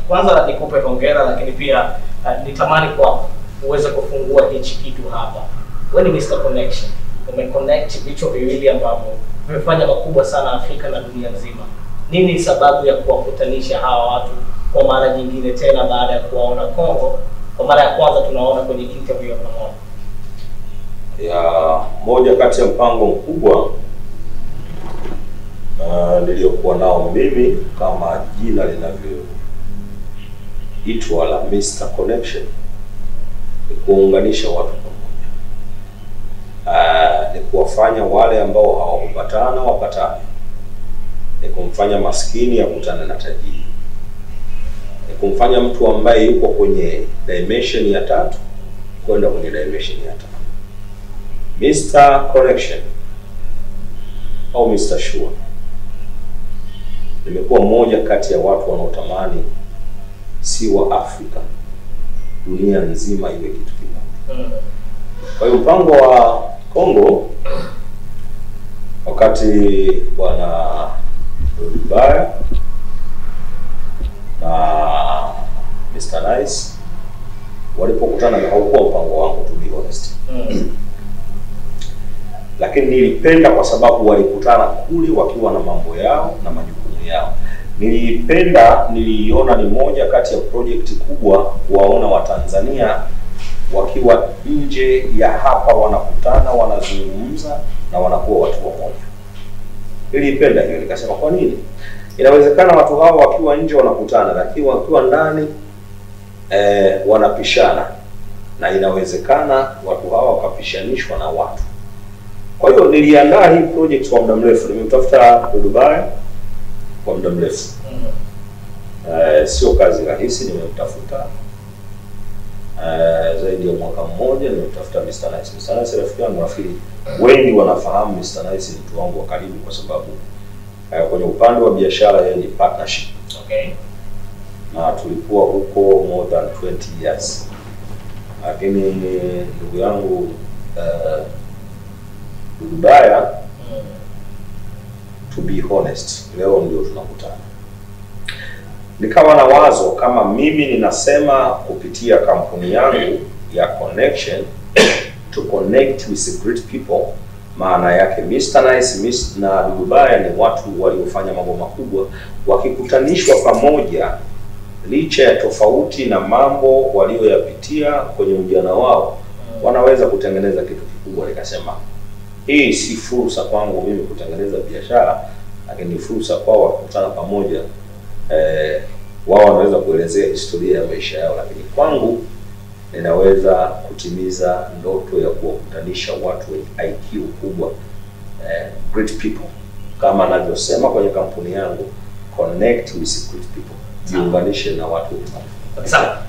Kwanza nikupe hongera, lakini pia nitamani kwako uweze kufungua hichi kitu hapa. Wewe ni Mr. Connection. Umeconnect vichwa viwili ambavyo vimefanya makubwa sana Afrika na dunia nzima. Nini sababu ya kuwakutanisha hawa watu kwa mara nyingine tena baada ya kuwaona Kongo kwa mara ya kwanza tunaona kwenye interview ya pamoja? Ya moja kati ya mpango mkubwa niliyokuwa nao mimi kama jina linavyoitwa la Mr. Connection ni kuunganisha watu pamoja. Ni kuwafanya wale ambao hawakupatana wapatane, ni kumfanya maskini akutane na tajiri, ni kumfanya mtu ambaye yuko kwenye dimension ya tatu kwenda kwenye dimension ya tano. Mr. Connection au Mr. Shua, nimekuwa mmoja kati ya watu wanaotamani si wa Afrika, dunia nzima iwe kitu kimoja. Kwa hiyo mpango wa Kongo, wakati bwana Dudubaya na Mr. Nice walipokutana, haukuwa mpango wangu, to be honest. Lakini nilipenda kwa sababu walikutana kule wakiwa na mambo yao na majukumu yao. Nilipenda, niliiona ni moja kati ya project kubwa kuwaona Watanzania wakiwa nje ya hapa wanakutana, wanazungumza na wanakuwa watu wamoja. Nilipenda hiyo, nikasema kwa nini? Inawezekana watu hawa wakiwa nje wanakutana, lakini wakiwa ndani wanapishana, na inawezekana watu hawa wakapishanishwa na watu. Kwa hiyo niliandaa hii project kwa muda mrefu, nimemtafuta Dudubaya kwa muda mrefu. Sio kazi rahisi, nimemtafuta zaidi ya mwaka mmoja, nimemtafuta Mr. Nice. Mr. Nice rafiki yangu, nafikiri wengi wanafahamu Mr. Nice ni mtu wangu wa karibu kwa sababu kwenye upande wa biashara yeye ni partnership. Okay. Na tulikuwa huko more than 20 years. Lakini ndugu yangu Dudubaya, to be honest, leo ndio tunakutana. Nikawa na wazo kama mimi ninasema kupitia kampuni yangu ya Connection to connect with great people, maana yake Mr. Nice na Dudubaya ni watu waliofanya mambo makubwa, wakikutanishwa pamoja licha ya tofauti na mambo walioyapitia kwenye ujana wao, wanaweza kutengeneza kitu kikubwa. Nikasema hii si fursa kwangu mimi kutengeneza biashara, lakini fursa kwao wakikutana pamoja. Wao wanaweza kuelezea historia ya maisha yao, lakini kwangu ninaweza kutimiza ndoto ya kuwakutanisha watu wenye IQ kubwa, great people, kama anavyosema kwenye kampuni yangu, connect with great people, jiunganishe na watu wenye maarifa. Sawa.